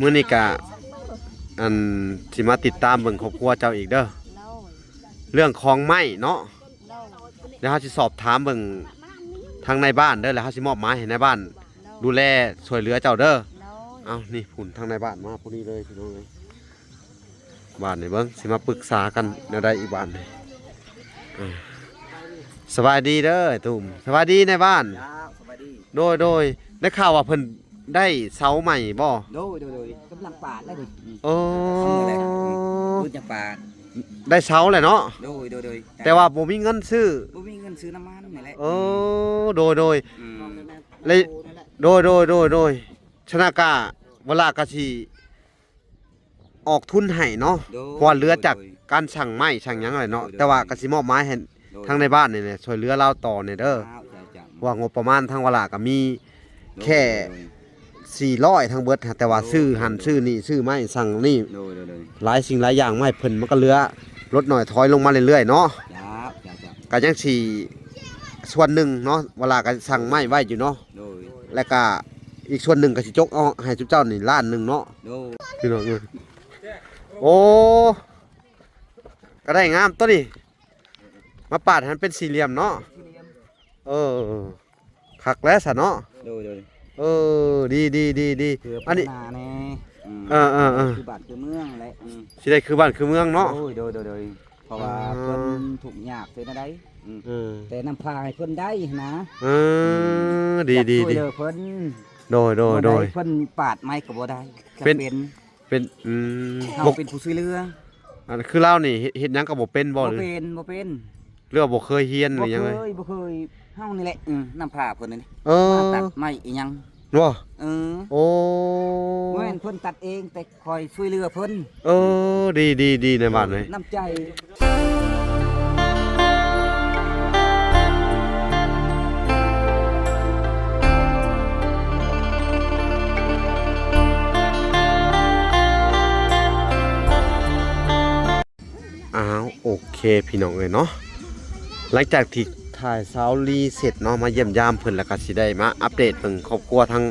ມື້ນີ້ກະ ອັນ ຊິມາຕິດຕາມເບິ່ງຄອບຄົວເຈົ້າອີກເດີ ໂດຍ ເລື່ອງຂອງໄມ້ເນາະ ໂດຍ ດຽວເຮົາຊິສອບຖາມເບິ່ງທາງນາຍບ້ານເດີ ແລ້ວເຮົາຊິມອບໝາຍໃຫ້ນາຍບ້ານ ໂດຍ ດູແລຊ່ວຍເຫຼືອເຈົ້າເດີ ໂດຍ ເອົ້າ ນີ້ພຸ້ນ ທາງນາຍບ້ານມາຜູ້ນີ້ເລີຍ ພີ່ນ້ອງເອີຍ. ບາດນີ້ເບິ່ງ ຊິມາປຶກສາກັນແນວໃດອີກບາດນີ້. ເອີ ສະບາຍດີເດີຕຸ້ມ ສະບາຍດີນາຍບ້ານ. ເຈົ້າ ສະບາຍດີ. ໂດຍ ໂດຍ ໄດ້ຂ່າວວ່າເພິ່ນໄດ້ເສົາໃໝ່ບໍ່? ໂດຍ ໂດຍ ໂດຍ ກຳລັງປາດແລ້ວນີ້. ໂອ້ ກຳລັງປາດ ໄດ້ເສົາແລ້ວເນາະ? ໂດຍ ໂດຍ ໂດຍ ແຕ່ວ່າບໍ່ມີເງິນຊື້ ບໍ່ມີເງິນຊື້ນ້ຳມັນນີ້ແຫຼະ. ໂອ້ ໂດຍ ໂດຍ ອືມ ແລະ ໂດຍ ໂດຍ ໂດຍ ໂດຍ ຊະນະກະ ວະລາກະຊິ ອອກທຶນໃຫ້ເນາະ ໂດຍ ເພາະວ່າເຫຼືອຈາກ ໂດຍ ການສັ່ງໄມ້ສັ່ງຫຍັງແຫຼະເນາະ ໂດຍ ໂດຍ ແຕ່ວ່າກໍຊິມອບໝາຍໃຫ້ ໂດຍ ທາງນາຍບ້ານນີ້ແຫຼະ ຊ່ວຍເຫຼືອລາວຕໍ່ແດ່ເດີ ເຈົ້າ ເຈົ້າ ເຈົ້າ ເພາະວ່າງົບປະມານທາງວະລາກໍມີ ໂດຍ ແຄ່ ໂດຍ ສີ່ຮ້ອຍທັງເບິດ ແຕ່ວ່າ ໂດຍ ຊື້ຫັ້ນ ໂດຍ ຊື້ນີ້ ຊື້ໄມ້ສັ່ງນີ້ ໂດຍ ໂດຍ ໂດຍ ຫຼາຍສິ່ງຫຼາຍຢ່າງມາໃຫ້ເພິ່ນ ມັນກໍເຫຼືອ ລົດນ້ອຍຖອຍລົງມາເລື້ອຍໆເນາະ ເຈົ້າ ເຈົ້າ ເຈົ້າ ກໍຍັງຊິ ສ່ວນໜຶ່ງເນາະ ວະລາກໍສັ່ງໄມ້ໄວ້ຢູ່ເນາະ ໂດຍ ແລ້ວກະອີກສ່ວນໜຶ່ງກໍຊິຈົກເອົາໃຫ້ຊຸມເຈົ້ານີ້ລ້ານໜຶ່ງເນາະ ໂດຍ ພີ່ນ້ອງເອີຍ. ໂອ້ ກໍໄດ້ງາມຕົວນີ້ ມາປາດໃຫ້ມັນເປັນສີ່ຫຼ່ຽມເນາະ ເອີ ຄັກແລ້ວຊະເນາະ ໂດຍ ໂດຍ ເອີ ດີໆໆໆ ອັນນີ້ ເອີໆໆ ຄືບ້ານຄືເມືອງແຫຼະ ອືມ ຊິໄດ້ຄືບ້ານຄືເມືອງເນາະ ໂດຍ ໂດຍ ໂດຍ ໂດຍ ເພາະວ່າ ອ່າ ເພິ່ນທຸກຍາກເປັນແນວໃດ ອືມ ເອີ ແຕ່ນຳພາໃຫ້ເພິ່ນໄດ້ຫັ້ນນະ ເອີ ອືມ ດີ ຢາກ ດີ ດີ ເພິ່ນ ໂດຍ ໂດຍ ໂດຍ ເພິ່ນປາດໄມ້ກໍບໍ່ໄດ້ ເປັນ ເປັນ ອືມ ເຮົາເປັນຜູ້ຊ່ວຍເຫຼືອ ອັນຄືລາວນີ້ເຮັດ ເຮັດຫຍັງກໍບໍ່ເປັນບໍ່ ບໍ່ເປັນ ບໍ່ເປັນ ຫຼືວ່າບໍ່ເຄີຍຮຽນ ບໍ່ເຄີຍ ຫຼືຫຍັງເລີຍ ບໍ່ເຄີຍ ເຮົານີ້ແຫຼະ ອືມ ນຳພາເພິ່ນນີ້ ເອີ ມາຕັດໄມ້ອີຫຍັງ ບໍ່ ເອີ ໂອ້ ບໍ່ແມ່ນເພິ່ນຕັດເອງ ແຕ່ ຄອຍຊ່ວຍເຫຼືອເພິ່ນ ເອີ ດີໆໆ ໃນບ້ານເລີຍ ນ້ຳໃຈ ອ້າວ ໂອເຄ ພີ່ນ້ອງເອີຍເນາະ ຫຼັງຈາກທີ່ຖ່າຍສາວລີເສັດເນາະ ມາຢ້ຽມຢາມເພິ່ນ ແລ້ວກໍຊິໄດ້ມາອັບເດດເບິ່ງຄອບຄົວທາງ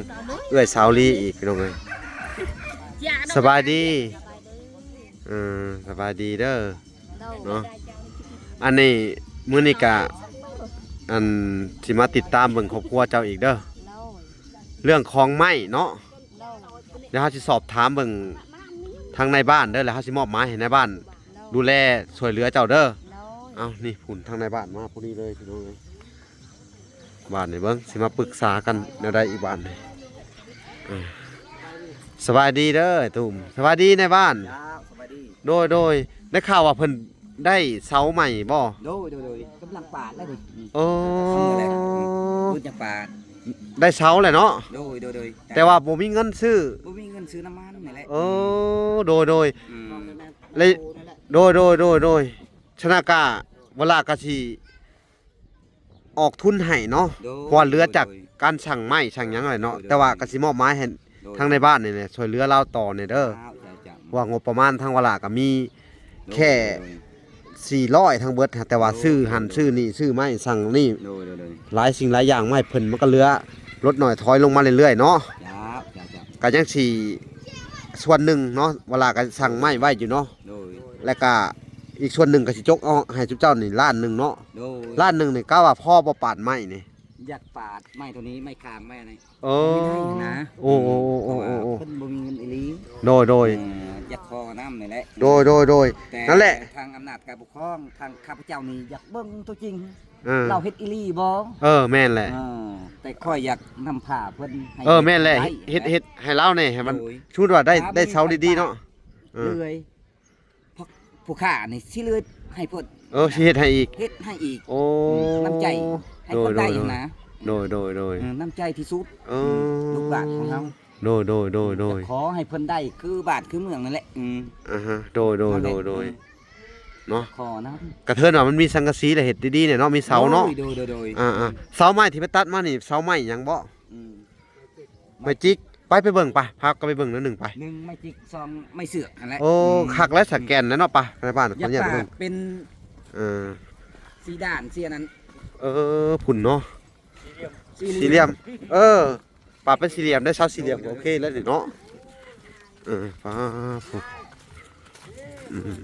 ເອື້ອຍສາວລີອີກ ພີ່ນ້ອງເອີຍ ສະບາຍດີ ເອີ ສະບາຍດີເດີ ໂດຍ ເນາະ ອັນນີ້ ມື້ນີ້ກະ ອັນ ຊິມາຕິດຕາມເບິ່ງຄອບຄົວເຈົ້າອີກເດີ ໂດຍ ເລື່ອງຂອງໄມ້ເນາະ ໂດຍ ດຽວເຮົາຊິສອບຖາມເບິ່ງທາງນາຍບ້ານເດີ ແລ້ວເຮົາຊິມອບໝາຍໃຫ້ນາຍບ້ານ ໂດຍ ດູແລຊ່ວຍເຫຼືອເຈົ້າເດີ ໂດຍ ເອົ້າ ນີ້ພຸ້ນ ທາງນາຍບ້ານມາຜູ້ນີ້ເລີຍ ພີ່ນ້ອງເອີຍ. ບາດນີ້ເບິ່ງ ຊິມາປຶກສາກັນແນວໃດອີກບາດນີ້ ເອີ ສະບາຍດີເດີຕຸ້ມ ສະບາຍດີນາຍບ້ານ ເຈົ້າ ສະບາຍດີ ໂດຍ ໂດຍ ໄດ້ຂ່າວວ່າເພິ່ນໄດ້ເສົາໃໝ່ບໍ່ ໂດຍ ໂດຍ ໂດຍ ກຳລັງປາດແລ້ວນີ້ ໂອ້ ກຳລັງປາດແລ້ວ ອືມ ກຳລັງປາດ ໄດ້ເສົາແລ້ວເນາະ ໂດຍ ໂດຍ ໂດຍ ແຕ່ວ່າບໍ່ມີເງິນຊື້ ບໍ່ມີເງິນຊື້ນ້ຳມັນນີ້ແຫຼະ ໂອ້ ໂດຍ ໂດຍ ອືມ ແລະ ໂດຍ ໂດຍ ໂດຍ ໂດຍ ຊະນະກະ ວະລາກະຊິ ອອກທຶນໃຫ້ເນາະ ໂດຍ ເພາະວ່າເຫຼືອຈາກ ໂດຍ ການສັ່ງໄມ້ສັ່ງຫຍັງແຫຼະເນາະ ໂດຍ ໂດຍ ແຕ່ວ່າກໍຊິມອບໝາຍໃຫ້ ໂດຍ ທາງນາຍບ້ານນີ້ແຫຼະ ຊ່ວຍເຫຼືອລາວຕໍ່ແດ່ເດີ ເຈົ້າ ເຈົ້າ ເຈົ້າ ເພາະວ່າງົບປະມານທາງວະລາກໍມີ ໂດຍ ແຄ່ ໂດຍ ສີ່ຮ້ອຍທັງເບິດ ແຕ່ວ່າ ໂດຍ ຊື້ຫັ້ນ ໂດຍ ຊື້ນີ້ ຊື້ໄມ້ສັ່ງນີ້ ໂດຍ ໂດຍ ໂດຍ ຫຼາຍສິ່ງຫຼາຍຢ່າງມາໃຫ້ເພິ່ນ ມັນກໍເຫຼືອ ລົດນ້ອຍຖອຍລົງມາເລື້ອຍໆເນາະ ເຈົ້າ ເຈົ້າ ເຈົ້າ ກໍຍັງຊິ ສ່ວນໜຶ່ງເນາະ ວະລາກໍສັ່ງໄມ້ໄວ້ຢູ່ເນາະ ໂດຍ ແລ້ວກະອີກສ່ວນໜຶ່ງກໍຊິຈົກເອົາໃຫ້ຊຸມເຈົ້ານີ້ລ້ານໜຶ່ງເນາະ ໂດຍ ລ້ານໜຶ່ງນີ້ ກະວ່າພໍບໍ່ປາດໄມ້ນີ້ ຢາກປາດໄມ້ຕົວນີ້ ໄມ້ຄາງໄມ້ອັນນີ້ ເອີ ມັນມີໄດ້ນະ ໂອ້ ໂອ້ ເພາະວ່າເພິ່ນບໍ່ມີເງິນອີ່ຫຼີ ໂດຍ ໂດຍ ເອີ ຢາກຂໍນຳນີ້ແຫຼະ ໂດຍ ໂດຍ ໂດຍ ແຕ່ ນັ້ນແຫຼະ ທາງອຳນາດການປົກຄອງ ທາງຂ້າພະເຈົ້ານີ້ຢາກເບິ່ງຕົວຈິງ ເອີ ລາວເຮັດອີ່ຫຼີບໍ່ ເອີ ແມ່ນແຫຼະ ເອີ ແຕ່ຂ້ອຍຢາກນຳພາເພິ່ນໃຫ້ ເອີ ແມ່ນແຫຼະ ເຮັດ ເຮັດໃຫ້ລາວແດ່ ໃຫ້ມັນ ໂດຍ ສົມມຸດວ່າໄດ້ ໄດ້ເສົາດີໆເນາະ ເອີ ເລື່ອຍ ພວກຜູ້ຂ້ານີ້ຊິເຫຼືອໃຫ້ເພິ່ນ ເອີ ຊິເຮັດໃຫ້ອີກ ເຮັດໃຫ້ອີກ ໂອ້ ອືມ ນ້ຳໃຈໃຫ້ເພິ່ນໄດ້ຫັ້ນນະ ໂດຍ ໂດຍ ໂດຍ ເອີ ນ້ຳໃຈທີ່ສຸດ ເອີ ອືມ ລູກຫຼານຂອງເຮົາ ໂດຍ ໂດຍ ໂດຍ ໂດຍ ຂໍໃຫ້ເພິ່ນໄດ້ຄືບ້ານຄືເມືອງນັ້ນແຫຼະ ອືມ ອ່າຮະ ໂດຍ ໂດຍ ນັ້ນແຫຼະ ໂດຍ ໂດຍ ອືມ ເນາະ ຂໍນຳ ກະເທີນວ່າມັນມີສັງກະສີແລ້ວເຮັດດີໆແດ່ເນາະ ມີເສົາເນາະ ໂດຍ ໂດຍ ໂດຍ ອ່າໆ ເສົາໄມ້ທີ່ໄປຕັດມານີ້ ເສົາໄມ້ຫຍັງບໍ່? ອືມ ໄມ້ຈິກ ໄປ ໄປເບິ່ງໄປ ພາກັນໄປເບິ່ງໜ້ອຍໜຶ່ງໄປ ໜຶ່ງໄມ້ຈິກ ສອງໄມ້ເຊືອກຫັ້ນແຫຼະ ໂອ້ ອືມ ຄັກແລ້ວ ສະແກນແລ້ວເນາະ ໄປ ໄປບ້ານ ເພິ່ນຢາກເບິ່ງ ເປັນເອີ ສີດ້ານ ສີອັນນັ້ນ ເອີ ພຸ້ນເນາະ ສີ່ຫຼ່ຽມ ສີ່ຫຼ່ຽມ ເອີ ປາເປັນສີ່ຫຼ່ຽມ ໄດ້ເສົາສີ່ຫຼ່ຽມ ໂອເຄແລ້ວນີ້ເນາະ ເອີ ເອີ ປ້າໂທ້ ອືມ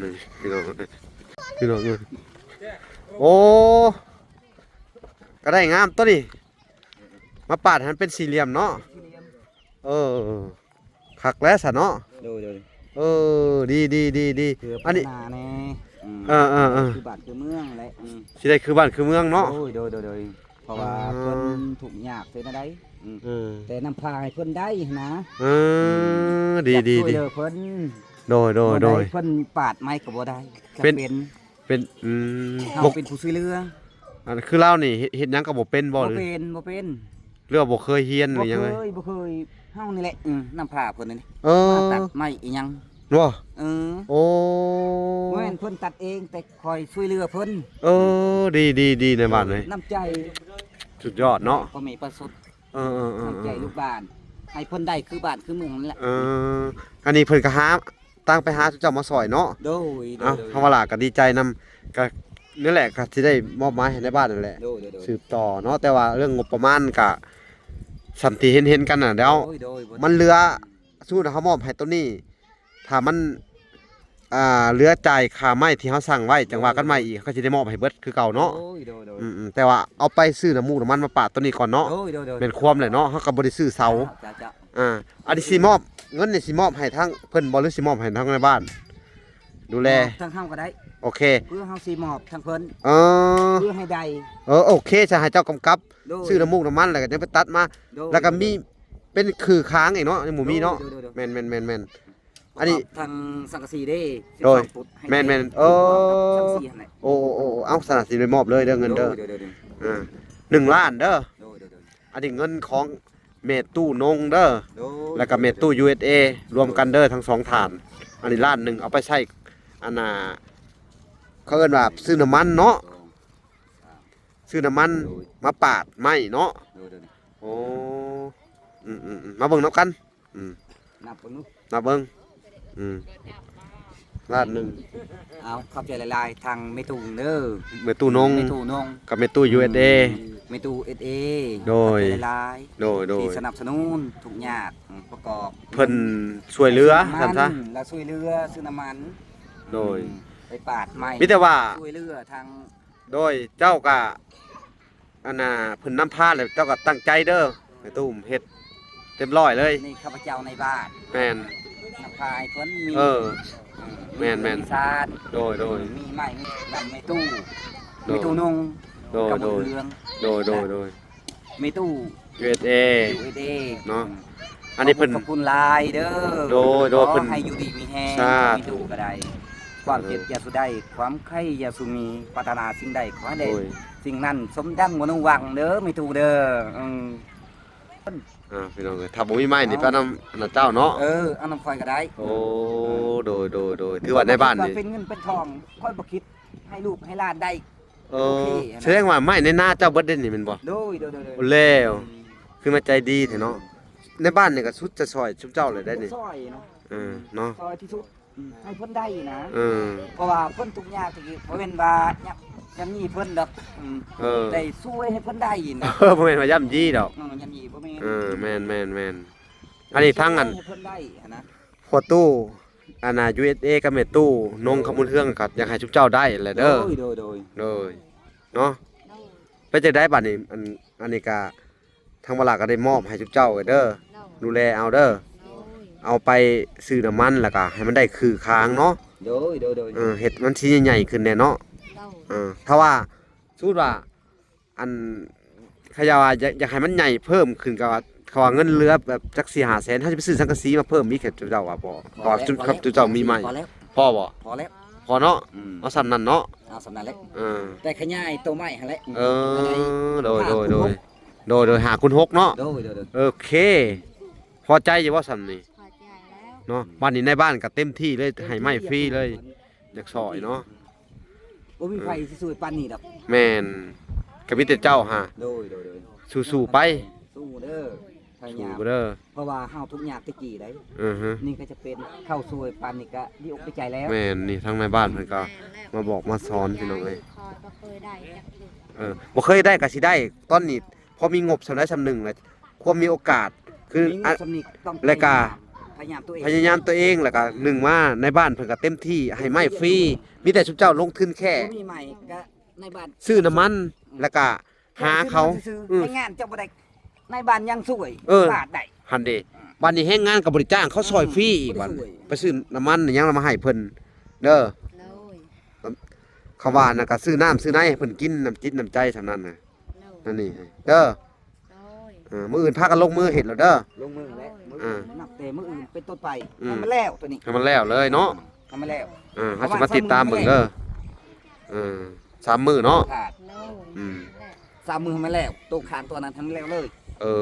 ນີ້ພີ່ນ້ອງເອີຍ ພີ່ນ້ອງເອີຍ ໂອ້ ກໍໄດ້ງາມຕົວນີ້ ມາປາດໃຫ້ມັນເປັນສີ່ຫຼ່ຽມເນາະ ເອີ ຄັກແລ້ວຊະເນາະ ໂດຍ ໂດຍ ເອີ ດີໆໆໆ ເພື່ອ ອັນນີ້ ພັດທະນາແດ່ ອືມ ເອີໆໆ ຄືບ້ານຄືເມືອງແຫຼະ ອືມ ຊິໄດ້ຄືບ້ານຄືເມືອງເນາະ ໂດຍໆໆ ເພາະວ່າ ອ່າ ເພິ່ນທຸກຍາກເປັນແນວໃດ ອືມ ເອີ ແຕ່ນຳພາໃຫ້ເພິ່ນໄດ້ຫັ້ນນະ ເອີ ອືມ ດີ ຢາກ ດີ ດີ ຊ່ວຍເຫຼືອເພິ່ນ ໂດຍໆໆ ເພິ່ນປາດໄມ້ກໍບໍ່ໄດ້ ເປັນ ເປັນ ອືມ ເຮົາເປັນຜູ້ຊ່ວຍເຫຼືອ ອັນຄືລາວນີ້ເຮັດ ເຮັດຫຍັງກໍບໍ່ເປັນບໍ່ ບໍ່ ຫຼື ເປັນ ບໍ່ເປັນ ຫຼືວ່າບໍ່ເຄີຍຮຽນ ຫຼືຫຍັງເລີຍ ບໍ່ເຄີຍ ບໍ່ເຄີຍ ເຮົານີ້ແຫຼະ ອືມ ນຳພາເພິ່ນນີ້ ເອີ ມາຕັດໄມ້ອີຫຍັງ ບໍ່ ເອີ ໂອ້ ບໍ່ແມ່ນເພິ່ນຕັດເອງ ແຕ່ຄອຍຊ່ວຍເຫຼືອເພິ່ນ ເອີ ດີໆໆ ໃນບ້ານເລີຍ ນ້ຳໃຈ ສຸດຍອດເນາະ ພໍ່ແມ່ປະສົດ ເອີໆໆໆ ນ້ຳໃຈລູກບ້ານ ໃຫ້ເພິ່ນໄດ້ຄືບ້ານຄືເມືອງນັ້ນແຫຼະ ເອີ ອັນນີ້ເພິ່ນກໍຫາ ຕ່າງໄປຫາເຈົ້າມາຊ່ອຍເນາະ ໂດຍ ເອົ້າ ໂດຍ ທາງວາລາກໍດີໃຈນຳ ກໍນີ້ແຫຼະ ກໍຊິໄດ້ມອບໝາຍໃຫ້ໃນບ້ານນັ້ນແຫຼະ ໂດຍ ໂດຍ ໂດຍ ສືບຕໍ່ເນາະ ແຕ່ວ່າເລື່ອງງົບປະມານກໍສ່ຳທີ່ເຫັນໆກັນນະ ແລ້ວ ໂດຍ ໂດຍ ມັນເຫຼືອ ສົມມຸດເຮົາມອບໃຫ້ໂຕນີ້ ຖ້າມັນ ອ່າ ເຫຼືອຈ່າຍຄ່າໄມ້ທີ່ເຮົາສັ່ງໄວ້ ຈັ່ງວ່າກັນໃໝ່ອີກ ເຮົາກໍຊິໄດ້ມອບໃຫ້ເບິດຄືເກົ່າເນາະ ໂດຍ ໂດຍ ໂດຍ ອືມໆ ແຕ່ວ່າເອົາໄປຊື້ນ້ຳມູກນ້ຳມັນມາປາດໂຕນີ້ກ່ອນເນາະ ໂດຍ ໂດຍ ໂດຍ ແມ່ນຄວາມແຫຼະເນາະ ເຮົາກໍບໍ່ໄດ້ຊື້ເສົາ ເຈົ້າ ເຈົ້າ ອ່າ ອັນນີ້ຊິມອບ ເງິນນີ້ຊິມອບໃຫ້ທາງເພິ່ນບໍ່ ຫຼືຊິມອບໃຫ້ທາງນາຍບ້ານ ດູແລ ມອບທາງເຮົາກໍໄດ້ ໂອເຄ ເພື່ອເຮົາຊິມອບທາງເພິ່ນ ເອີ ເພື່ອໃຫ້ໄດ້ ເອີ ໂອເຄ ຈະໃຫ້ເຈົ້າກຳກັບ ໂດຍ ຊື້ນ້ຳມູກນ້ຳມັນ ແລ້ວກໍຍັງໄປຕັດມາ ໂດຍ ແລ້ວກໍມີ ໂດຍ ເປັນຄືຄາງອີກເນາະ ຍັງບໍ່ມີເນາະ ໂດຍ ໂດຍ ໂດຍ ແມ່ນໆໆໆ ອັນນີ້ ກັບທາງສັງກະສີເດ້ ໂດຍ ສິບສອງຟຸດ ແມ່ນໆ ໃຫ້ໄດ້ ເອີ ກັບສັງກະສີຫັ້ນແຫຼະ ໂອ້ໆໆ ເອົາ ສະນະ ຊິໄດ້ມອບເລີຍເດີ ເງິນເດີ ໂດຍ ໂດຍ ໂດຍ ເອີ ໜຶ່ງລ້ານເດີ ໂດຍ ໂດຍ ໂດຍ ອັນນີ້ເງິນຂອງແມ່ຕູ້ນົງເດີ ໂດຍ ແລ້ວກໍແມ່ຕູ້ ຢູເອສເອ ລວມກັນເດີ ທັງສອງທ່ານ ອັນນີ້ລ້ານໜຶ່ງ ເອົາໄປໃຊ້ ອັນນ່າ ເຂົາເອີ້ນວ່າຊື້ນ້ຳມັນເນາະ ໂດຍ ຊື້ນ້ຳມັນ ໂດຍ ມາປາດໄມ້ເນາະ ໂດຍ ໂດຍ ໂອ້ ອືມໆໆ ມາເບິ່ງນຳກັນ ອືມ ນັບເບິ່ງດູ ນັບເບິ່ງ ອືມ ລ້ານໜຶ່ງ ເອົາ ຂອບໃຈຫຼາຍໆ ທາງແມ່ຕູ້ເດີ ແມ່ຕູ້ນົງ ແມ່ຕູ້ນົງ ກັບແມ່ຕູ້ ອືມ ຢູເອສເອ ແມ່ຕູ້ ເອສເອ ໂດຍ ຂອບໃຈຫຼາຍໆ ໂດຍໆ ທີ່ສະໜັບສະໜູນທຸກຍາກ ອືມ ປະກອບ ເພິ່ນຊ່ວຍເຫຼືອ ຊື້ນ້ຳມັນ ຊັ້ນຊະ ແລະ ຊ່ວຍເຫຼືອຊື້ນ້ຳມັນ ໂດຍ ອືມ ໄປປາດໄມ້ ມີແຕ່ວ່າ ຊ່ວຍເຫຼືອທາງ ໂດຍ ເຈົ້າກະ ອັນນ່າ ເພິ່ນນຳພາແລ້ວ ເຈົ້າກໍຕັ້ງໃຈເດີ ແມ່ຕູ້ເຮັດເຕັມຮ້ອຍເລີຍ ນີ້ຂ້າພະເຈົ້າໃນບ້ານ ແມ່ນ ນຳພາໃຫ້ເພິ່ນມີ ເອີ ເອີ ແມ່ນໆ ມີສານ ໂດຍໆ ມີໄມ້ ມີນຳແມ່ຕູ້ ໂດຍ ແມ່ຕູ້ນຸ່ງ ໂດຍ ກັບ ໂດຍ ເຮືອງ ໂດຍໆ ແມ່ຕູ້ ຢູເອສເອ ຢູເອສເອ ເນາະ ອືມ ອັນນີ້ເພິ່ນ ຂອບຄຸນຫຼາຍເດີ ໂດຍໆ ເພິ່ນ ຂໍໃຫ້ຢູ່ດີມີແຮງ ສາທຸ ມີດູກະໄດ້ ຄວາມເຈັບຢ່າສູ່ໄດ້ ຄວາມໄຂ້ຢ່າສູ່ມີ ປາດຖະໜາສິ່ງໃດຂໍໃຫ້ໄດ້ ໂດຍ ສິ່ງນັ້ນສົມດັ່ງມະນຸຫວັງເດີ ແມ່ຕູ້ເດີ ອືມ ອ່າ ພີ່ນ້ອງເອີຍ ຖ້າບໍ່ມີໄມ້ນີ້ ເອົາ ໄປນຳອັນນະເຈົ້າເນາະ ເອີ ເອົານຳຂ້ອຍກໍໄດ້ ໂອ້ ເອີ ໂດຍໆໆ ຖືວ່າໃນບ້ານນີ້ ເປັນເງິນເປັນທອງ ຂ້ອຍບໍ່ຄິດໃຫ້ລູກໃຫ້ຫຼານໄດ້ ເອີ ໂອເຄ ສະແດງວ່າໄມ້ໃນນາເຈົ້າເບິດເດ້ນີ້ແມ່ນບໍ່? ໂດຍ ໂດຍ ໂດຍ ໂອ້ ແລ້ວ ອືມ ຄືມາໃຈດີແທ້ເນາະ ໃນບ້ານນີ້ກໍສຸດຈະຊ່ອຍຊຸມເຈົ້າແຫຼະໄດ໋ນີ້ ຊ່ອຍເນາະ ເອີ ເນາະ ຊ່ອຍທີ່ສຸດ ອືມ ໃຫ້ເພິ່ນໄດ້ນະ ເອີ ເພາະວ່າເພິ່ນທຸກຍາກທີ່ ບໍ່ແມ່ນວ່າຍາກ ຍາກໜີເພິ່ນດອກ ອືມ ເອີ ໄດ້ຊ່ວຍໃຫ້ເພິ່ນໄດ້ນະ ເອີ ບໍ່ແມ່ນວ່າຢ້ຳຢີດອກ ເອີ ຢ້ຳຢີບໍ່ແມ່ນ ເອີ ແມ່ນໆໆ ອັນນີ້ທາງອັນ ຊ່ວຍໃຫ້ເພິ່ນໄດ້ຫັ້ນນະ ພໍ່ຕູ້ ອັນນ່າ ຢູເອສເອ ກັບແມ່ຕູ້ນົງ ເອີ ຄຳບຸນເຮືອງ ກໍຢາກໃຫ້ຊຸມເຈົ້າໄດ້ແຫຼະເດີ ໂດຍ ໂດຍ ໂດຍ ໂດຍ ເນາະ ໂດຍ ເປັນຈັ່ງໃດບາດນີ້ ອັນ ອັນນີ້ກະ ທາງວາລາກໍໄດ້ມອບໃຫ້ຊຸມເຈົ້າເດີ ໂດຍ ດູແລເອົາເດີ ໂດຍ ເອົາໄປຊື້ນ້ຳມັນ ແລ້ວກໍໃຫ້ມັນໄດ້ຄືຄາງເນາະ ໂດຍ ໂດຍ ໂດຍ ເອີ ເຮັດມັນຊິໃຫຍ່ໆຂຶ້ນແດ່ເນາະ ໂດຍ ເອີ ຖ້າວ່າ ສົມມຸດວ່າ ອັນ ເຂົາເຈົ້າວ່າຢາກ ຢາກໃຫ້ມັນໃຫຍ່ເພີ່ມຂຶ້ນ ກໍວ່າ ເຂົາວ່າເງິນເຫຼືອແບບຈັກສີ່ຫ້າແສນ ເຮົາຈະໄປຊື້ສັງກະສີມາເພີ່ມອີກ ເຂົາເຈົ້າວ່າພໍ ພໍແລ້ວ ເພາະວ່າຈຸ ເຂົາເຈົ້າມີໄມ້ ພໍແລ້ວ ພໍບໍ່? ພໍແລ້ວ ພໍເນາະ ອືມ ເອົາສ່ຳນັ້ນເນາະ ເອົາສ່ຳນັ້ນແຫຼະ ເອີ ແຕ່ຂະຫຍາຍໂຕໄມ້ຫັ້ນແຫຼະ ເອີ ໂດຍ ໂດຍ ໂດຍ ຫ້າຄູນຫົກ ໂດຍ ໂດຍ ຫ້າຄູນຫົກເນາະ ໂດຍ ໂດຍ ໂດຍ ໂອເຄ ພໍໃຈຢູ່ບໍ່ສ່ຳນີ້? ພໍໃຈແລ້ວ ເນາະ ບາດນີ້ໃນບ້ານກໍເຕັມທີ່ເລີຍ ເຕັມທີ່ ໃຫ້ໄມ້ຟຣີເລີຍ ຢາກຊ່ອຍເນາະ ບໍ່ມີໃຜ ເອີ ຊິຊ່ວຍປານນີ້ດອກ ແມ່ນ ກໍມີແຕ່ເຈົ້າຫາ ໂດຍ ໂດຍ ໂດຍ ສູ້ໆໄປ ສູ້ເດີ ພະຍາຍາມ ສູ້ເດີ ເພາະວ່າເຮົາທຸກຍາກແຕ່ກີ້ໃດ ອືຮຶ ນີ້ກໍຈະເປັນເຂົ້າຊ່ວຍປານນີ້ກໍດີອົກດີໃຈແລ້ວ ແມ່ນ ນີ້ທາງນາຍບ້ານເພິ່ນກໍ ແມ່ນແລ້ວ ມາບອກມາສອນພີ່ນ້ອງເອີຍ ຂ້ອຍບໍ່ເຄີຍໄດ້ຈັກເທື່ອ ເອີ ບໍ່ເຄີຍໄດ້ກໍຊິໄດ້ ຕອນນີ້ພໍມີງົບສ່ຳໃດສ່ຳໜຶ່ງແຫຼະ ຄວາມມີໂອກາດ ຄື ຄື ມີເງິນສ່ຳນີ້ຕ້ອງ ແລ້ວກະ ພະຍາຍາມຕົວເອງ ພະຍາຍາມຕົວເອງ ແລ້ວກະ ໜຶ່ງມາ ໃນບ້ານເພິ່ນກະເຕັມທີ່ໃຫ້ໄມ້ຟຣີ ມີແຕ່ຊຸມເຈົ້າລົງທຶນແຄ່ ບໍ່ມີໄມ້ກະໃນບ້ານ ຊື້ນ້ຳມັນ ແລ້ວກະ ຫາເຂົາ ຊື້ນ້ຳມັນຊື່ໆ ອືມ ໃນງານເຈົ້າບໍ່ໄດ້ ໃນບ້ານຍັງຊ່ວຍ ເອີ ບາດໄດ້ ຫັ້ນເດ ບາດນີ້ແຮງງານກໍບໍ່ໄດ້ຈ້າງ ເຂົາຊ່ອຍຟຣີອີກ ເອີ ບໍ່ໄດ້ ບາດ ຊ່ວຍ ໄປຊື້ນ້ຳມັນຫຍັງລະມາໃຫ້ເພິ່ນເດີ ໂດຍ ຄຳວ່ານັ້ນກໍຊື້ນ້ຳຊື້ໃນໃຫ້ເພິ່ນກິນ ນ້ຳຈິດນ້ຳໃຈສ່ຳນັ້ນນະ ໂດຍ ນັ້ນນີ້ເດີ ໂດຍ ເອີ ມື້ອື່ນພາກັນລົງມືເຮັດໂລດເດີ ລົງມືແລ້ວ ມື້ ອ່າ ນັບແຕ່ມື້ອື່ນເປັນຕົ້ນໄປ ອືມ ໃຫ້ມັນແລ້ວຕົວນີ້ ໃຫ້ມັນແລ້ວເລີຍເນາະ ໃຫ້ມັນແລ້ວ ອ່າ ເຮົາຊິມາຕິດຕາມເບິ່ງເດີ ເອີ ສາມມື້ເນາະ ຂາດ ໂດຍ ອືມ ສາມມື້ໃຫ້ມັນແລ້ວ ໂຕຄ້າງຕົວນັ້ນໃຫ້ມັນແລ້ວເລີຍ ເອີ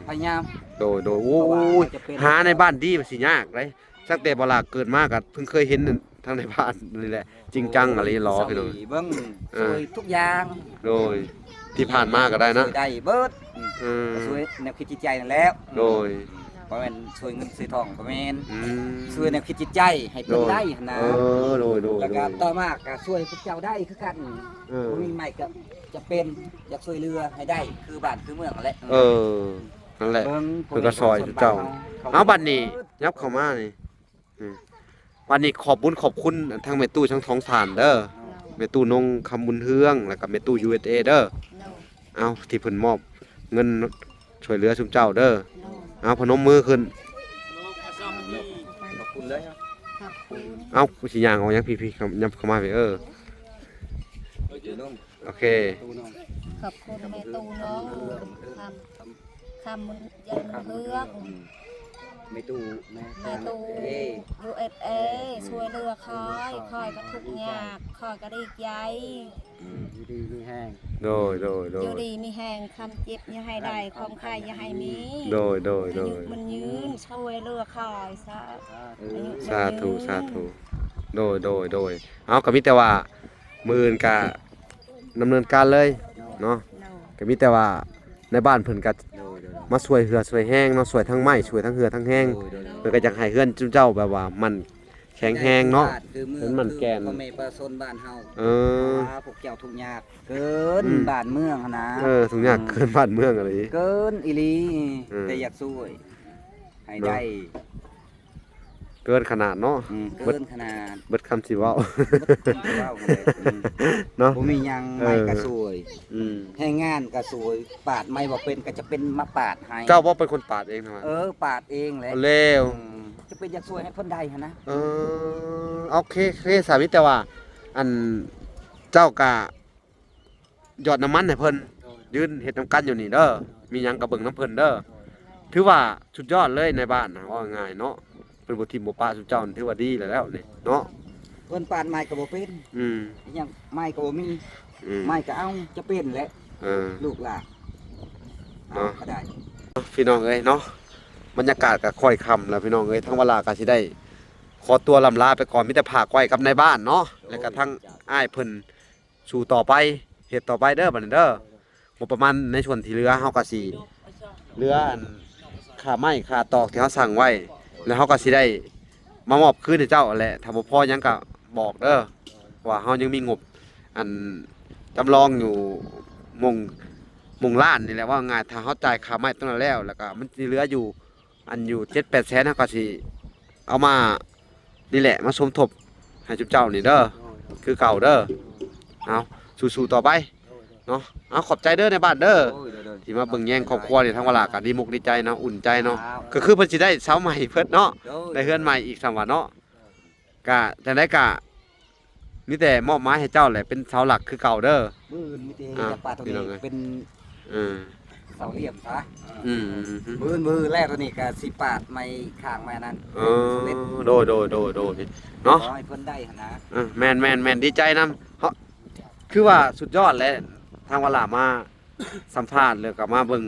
ພະຍາຍາມ ໂດຍ ໂດຍ ໂອ້ຍ ເພາະວ່າຈະເປັນ ຫາໃນບ້ານດີມັນຊິຍາກເດ້ ຕັ້ງແຕ່ບໍ່ຫຼາເກີດມາກໍເພິ່ງເຄີຍເຫັນທາງໃນບ້ານນີ້ແຫຼະ ຈິງຈັງອີ່ຫຼີຫຼໍພີ່ນ້ອງ ເບິ່ງ ເອີ ຊ່ວຍທຸກຢ່າງ ໂດຍ ທີ່ຜ່ານມາກໍໄດ້ນະ ຊ່ວຍໄດ້ເບິດ ເອີ ຊ່ວຍແນວຄິດຈິດໃຈນັ້ນແຫຼະ ໂດຍ ບໍ່ແມ່ນຊ່ວຍເງິນຊ່ວຍທອງ ບໍ່ແມ່ນ ອືມ ຊ່ວຍແນວຄິດຈິດໃຈໃຫ້ເພິ່ນ ໂດຍ ໄດ້ຫັ້ນນະ ເອີ ໂດຍ ໂດຍ ແລ້ວກໍ ໂດຍ ຕໍ່ມາກໍຊ່ວຍພວກເຈົ້າໄດ້ຄືກັນ ເອີ ບໍ່ມີໄມ້ກໍຈະເປັນ ຢາກຊ່ວຍເຫຼືອໃຫ້ໄດ້ຄືບ້ານຄືເມືອງຫັ້ນແຫຼະ ເອີ ນັ້ນແຫຼະ ເພິ່ນກໍຊ່ອຍເຈົ້າ ເອົາ ບັດນີ້ ຍັບເຂົ້າມານີ້ ອືມ ບັດນີ້ຂອບບຸນຂອບຄຸນທາງແມ່ຕູ້ທັງສອງທ່ານເດີ ແມ່ຕູ້ນົງຄຳບຸນເຮືອງ ແລ້ວກໍແມ່ຕູ້ ຢູເອັສເອ ເດີ ເອົາ ທີ່ເພິ່ນມອບເງິນຊ່ວຍເຫຼືອຊຸມເຈົ້າເດີ ເອົາ ພະນົມມືຂຶ້ນ ຂອບຄຸນເລີຍ ຂອບຄຸນ ເອົາ ຊິຍ່າງອອກຫຍັງ ພີ່ໆ ຍັບເຂົ້າມາພີ້ ເອີ ໂອເຄ ຂອບຄຸນແມ່ຕູ້ນົງ ຄຳ ຄຳບຸນເຮືອງ ອືມ ແມ່ຕູ້ ແມ່ຕູ້ ຢູເອັສເອ ຊ່ວຍເຫຼືອຂ້ອຍ ຂ້ອຍກໍທຸກຍາກ ຂ້ອຍກໍດີໃຈ ອືມ ຢູ່ດີມີແຮງ ໂດຍ ໂດຍ ໂດຍ ຢູ່ດີມີແຮງ ຄວາມເຈັບຢ່າໃຫ້ໄດ້ ຄວາມໄຂ້ຢ່າໃຫ້ມີ ໂດຍ ໂດຍ ໂດຍ ອາຍຸມັນຍືນ ຊ່ວຍເຫຼືອຂ້ອຍ ສາ ອາຍຸມັນຍືນ ສາທຸ ສາທຸ ໂດຍ ໂດຍ ໂດຍ ເອົາ ກໍມີແຕ່ວ່າ ມື້ອື່ນກະດຳເນີນການເລີຍເນາະ ໂດຍ ກໍມີແຕ່ວ່າໃນບ້ານເພິ່ນກະ ໂດຍ ໂດຍ ມາຊ່ວຍເຫື່ອຊ່ວຍແຮງເນາະ ຊ່ວຍທັງໄມ້ ຊ່ວຍທັງເຫື່ອທັງແຮງ ໂດຍ ໂດຍ ເພິ່ນກໍຢາກໃຫ້ເຮືອນຈຸມເຈົ້າແບບວ່າມັນແຂງແຮງເນາະ ຄືມື ເພິ່ນໝັ້ນແກ່ນ ຄືພໍ່ແມ່ປະຊາຊົນບ້ານເຮົາ ເອີ ເພາະວ່າພວກເຈົ້າທຸກຍາກເກີນ ອືມ ບ້ານເມືອງຫັ້ນນະ ເອີ ທຸກຍາກເກີນ ອືມ ບ້ານເມືອງອີ່ຫຼີ ເກີນອີ່ຫຼີ ເອີ ແຕ່ຢາກຊ່ວຍໃຫ້ໄດ້ ເນາະ ເກີນຂະໜາດເນາະ ອືມ ເກີນຂະໜາດ ເບິດຄຳຊິເວົ້າ ເບິດຄຳຊິເວົ້າຫັ້ນແຫຼະ ອືມ ເນາະ ບໍ່ມີຫຍັງ ເອີ ໄມ້ກະຊ່ວຍ ອືມ ແຮງງານກະຊ່ວຍ ປາດໄມ້ບໍ່ເປັນກະຈະເປັນມາປາດໃຫ້ ເຈົ້າບໍ່ເປັນຄົນປາດເອງນະ ເອີ ປາດເອງແຫຼະ ແລ້ວ ອືມ ຈະເປັນຢາກຊ່ວຍໃຫ້ເພິ່ນໄດ້ຫັ້ນນະ ເອີ ໂອເຄ ໂອເຄ ສາມີ ແຕ່ວ່າ ອັນ ເຈົ້າກະ ຢອດນ້ຳມັນໃຫ້ເພິ່ນ ໂດຍ ຢືນເຮັດນຳກັນຢູ່ນີ້ເດີ ມີຫຍັງກໍເບິ່ງນຳເພິ່ນເດີ ໂດຍ ຖືວ່າສຸດຍອດເລີຍໃນບ້ານນະ ເວົ້າງ່າຍເນາະ ເພິ່ນບໍ່ຖິ້ມບໍ່ປະຊຸມເຈົ້າ ຖືວ່າດີແລ້ວນີ້ເນາະ ເພິ່ນປາດໄມ້ກໍບໍ່ເປັນ ອືມ ອີຫຍັງໄມ້ກໍບໍ່ມີ ອືມ ໄມ້ກໍເອົາ ຈະເປັນແຫຼະ ເອີ ລູກຫຼານ ເນາະ ເອົາກໍໄດ້ ພີ່ນ້ອງເອີຍເນາະ ບັນຍາກາດກໍຄ່ອຍຄ່ຳແລ້ວ ພີ່ນ້ອງເອີຍ ທາງວາລາກໍຊິໄດ້ຂໍຕົວລ່ຳລາໄປກ່ອນ ມີແຕ່ຝາກໄວ້ກັບນາຍບ້ານເນາະ ແລ້ວກໍທາງອ້າຍເພິ່ນ ສູ້ຕໍ່ໄປ ເຮັດຕໍ່ໄປເດີ ບັດນີ້ເດີ ງົບປະມານໃນສ່ວນທີ່ເຫຼືອ ເຮົາກໍຊິເຫຼືອອັນຄ່າໄມ້ຄ່າຕອກທີ່ເຮົາສັ່ງໄວ້ ແລ້ວເຮົາກໍຊິໄດ້ມາມອບຄືນໃຫ້ເຈົ້າແຫຼະ ຖ້າບໍ່ພໍຫຍັງກໍບອກເດີ ເພາະວ່າເຮົາຍັງມີງົບອັນຈຳລອງຢູ່ໝ່ອງ ໝ່ອງລ້ານນີ້ແຫຼະ ເວົ້າງ່າຍ ຖ້າເຮົາຈ່າຍຄ່າໄມ້ຕົວນັ້ນແລ້ວ ແລ້ວກໍມັນຊິເຫຼືອຢູ່ ອັນຢູ່ເຈັດແປດແສນ ເຮົາກໍຊິເອົາມານີ້ແຫຼະ ມາສົມທົບໃຫ້ຈຸມເຈົ້ານີ້ເດີ ໂດຍ ຄືເກົ່າເດີ ເອົາ ສູ້ໆຕໍ່ໄປ ໂດຍ ເນາະ ເອົາ ຂອບໃຈເດີນາຍບ້ານເດີ ໂດຍ ໂດຍ ໂດຍ ທີ່ມາເບິ່ງແຍງຄອບຄົວນີ້ ທາງວາລາກໍດີມຸກດີໃຈເນາະ ອຸ່ນໃຈເນາະ ເອົາ ກໍຄືເພິ່ນຊິໄດ້ເສົາໃໝ່ເພິ່ນເນາະ ໂດຍ ໄດ້ເຮືອນໃໝ່ອີກ ສ່ຳວ່າເນາະ ກະຈັ່ງໃດກະມີແຕ່ມອບໝາຍໃຫ້ເຈົ້າແຫຼະ ເປັນເສົາຫຼັກຄືເກົ່າເດີ ມື້ອື່ນມີແຕ່ ອ່າ ຈະປາດຕົວນີ້ ພີ່ນ້ອງເອີຍ ເປັນ ເອີ ເສົາຫຼ່ຽມຊະ ອືມ ມື້ອື່ນ ມື້ແລກຕົວນີ້ກະຊິປາດໄມ້ຄ້າງໄມ້ນັ້ນ ເອີ ໂດຍ ໂດຍ ໂດຍ ໂດຍ ເນາະ ຂໍໃຫ້ເພິ່ນໄດ້ຫັ້ນນະ ເອີ ແມ່ນ ແມ່ນ ແມ່ນ ດີໃຈນຳ ເຮົາ ຄືວ່າສຸດຍອດແຫຼະ ທາງວາລາມາ ສຳພາດ ແລ້ວກໍມາເບິ່ງ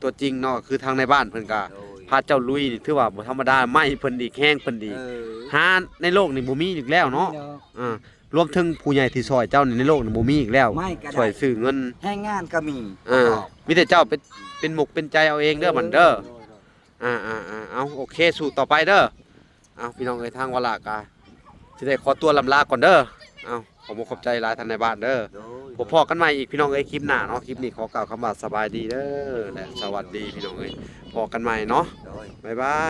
ຕົວຈິງເນາະ ຄືທາງໃນບ້ານເພິ່ນກໍ ໂດຍ ພາເຈົ້າລຸຍ ຖືວ່າບໍ່ທຳມະດາ ໄມ້ເພິ່ນດີ ແຮງເພິ່ນດີ ເອີ ຫາໃນໂລກນີ້ບໍ່ມີອີກແລ້ວເນາະ ບໍ່ມີດອກ ອ່າ ລວມເຖິງຜູ້ໃຫຍ່ທີ່ຊ່ອຍເຈົ້ານີ້ໃນໂລກນີ້ບໍ່ມີອີກແລ້ວ ໄມ້ກໍໄດ້ ຊ່ວຍຊື້ເງິນ ແຮງງານກໍມີ ອ່າ ປະກອບ ມີແຕ່ເຈົ້າເປັນ ເປັນໝົກເປັນໃຈເອົາເອງເດີ ໂດຍ ບັດເດີ ໂດຍ ໂດຍ ອ່າໆໆ ເອົາ ໂອເຄ ສູ້ຕໍ່ໄປເດີ ເອົາ ພີ່ນ້ອງເອີຍ ທາງວາລາກະຊິໄດ້ຂໍຕົວລ່ຳລາກ່ອນເດີ ເອົາ ຂອບອົກຂອບໃຈຫຼາຍທ່ານນາຍບ້ານເດີ ໂດຍ ພໍ້ກັນໃໝ່ອີກພີ່ນ້ອງເອີຍ ຄລິບໜ້າເນາະ. ຄລິບນີ້ຂໍກ່າວຄຳວ່າສະບາຍດີເດີ ແລະ ສະຫວັດດີພີ່ນ້ອງເອີຍ. ພໍ້ກັນໃໝ່ເນາະ. ໂດຍ. ບາຍບາຍ.